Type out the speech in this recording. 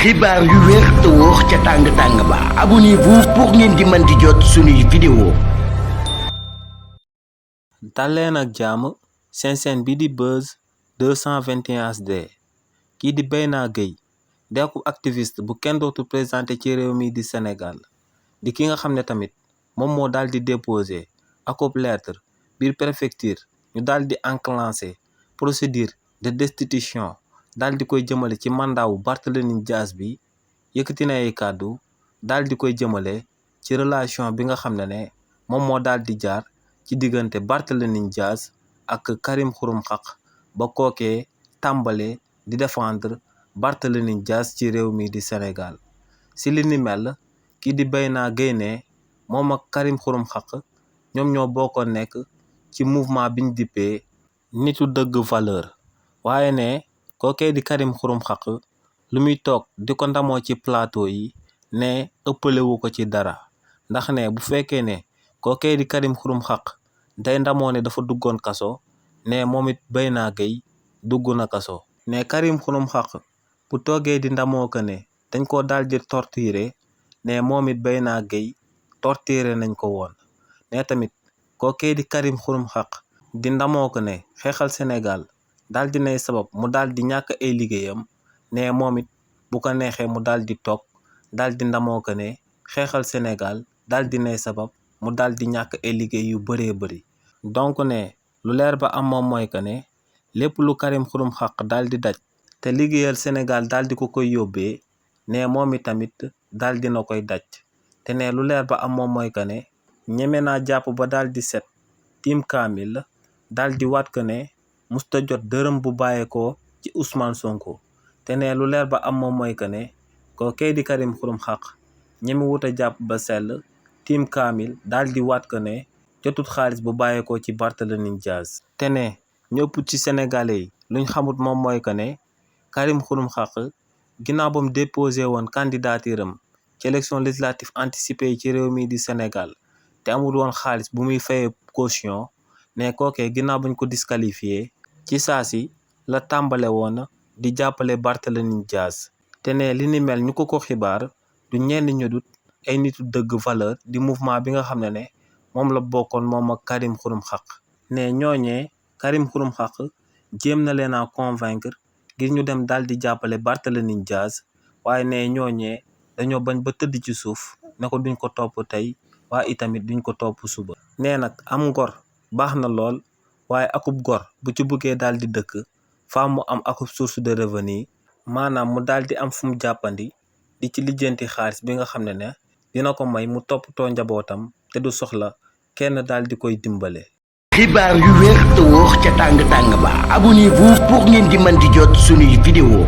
xibaar yu wér te wóor ca tàng-tàng ba abonnez-vous pour ngeen di mën di jot suñuy vidéo. dalleen ak jàmm seen chaîne bi di Buzz 221 HD kii di Bayna Gueye dekku activiste bu kenn dootu présenté ci réew mi di Sénégal di ki nga xam ne tamit moom moo daal di déposé akub lettre biir préfecture ñu daal di enclenché procédure de destitution daal di koy jëmale ci mandat wu Barthélémy Dias bi yëkkati na ay kàddu daal di koy jëmale ci relation bi nga xam ne moom moo daal di jaar ci diggante Barthélémy Dias ak Karim Xurum Xaq ba kookee tàmbale di défendre Barthélémy Dias ci réew mi di Sénégal si li ni mel kii di Bayna Gueye ne moom ak Karim Xurum Xaq ñoom ñoo bokkoon nekk ci mouvement biñ dippee nitu dëgg valeur waaye ne kookee di Karim Xurum Xaq lu muy toog di ko ndamoo ci plateau yi ne ëppalewu ko ci dara ndax ne bu fekkee ne kookee di Karim Xurum Xaq day ndamoo ne dafa duggoon kaso ne moom it Bayna Gueye dugg na kaso ne Karim Xurum Xaq bu toogee di ndamoo ko ne dañ ko daal di torturer ne moom it Bayna Gueye torturer nañ ko woon ne tamit kookee di Karim Xurum Xaq di ndamoo ko ne xeexal Sénégal daal di nay sabab mu daal di ñàkk ay liggéeyam ne moom it bu ko neexee mu daal di toog daal di ndamoo ko ne xeexal Sénégal daal di nay sabab mu daal di ñàkk ay liggéey yu bëree bëri donc ne lu leer ba am moom mooy que ne lépp lu Karim Xurum Xaq daal di daj te liggéeyal Sénégal daal di ko koy yóbbee ne moom it tamit daal dina koy daj te ne lu leer ba am moom mooy que ne ñeme naa jàpp ba daal di set tiim kaamil daal di waat que ne musta jot dërëm bu bàyyeekoo ci Ousmane Sonko te ne lu leer ba am moom mooy que ne kookee di Karim Xurum Xaq ñeme wut a jàpp ba sell tiim kaamil daal di waat que ne jotut xaalis bu bàyyeekoo ci Barthélémy Dias te ne ñëpp ci sénégalais yi luñ xamut moom mooy que ne Karim Xurum Xaq ginnaaw ba mu déposé woon candidature am ci élection législative anticipée yi ci réew mi di Sénégal te amul woon xaalis bu muy fayee caution ne kookee ginnaaw bañ ko disqualifié ci saa si la tàmbale woon di jàppale Barthélémy Dias te ne li ni mel ñu ko xibaar du ñenn ñu dut ay nitu dëgg valeur di mouvement bi nga xam ne moom la bokkoon moom ak Karim Xurum Xaq ne ñooñee Karim Xurum Xaq jéem na leen a convaincre ngir ñu dem daal di jàppale Barthélémy Dias waaye ne ñooñee dañoo bañ ba tëdd ci suuf ne ko duñ ko topp tey waaye itamit duñ ko topp suba nee nag am ngor baax na lool waaye akub gor bu ci buggee daal di dëkk faa mu am akub source de revenu maanaam mu daal di am fu mu jàppandi di ci lijjanti xaalis bi nga xam ne dina ko may mu toppatoo njabootam te du soxla kenn daal di koy dimbale. xibaar yu wér te wóor ca tàng-tàng ba abonnez-vous pour ngeen di mën di jot suñuy vidéo.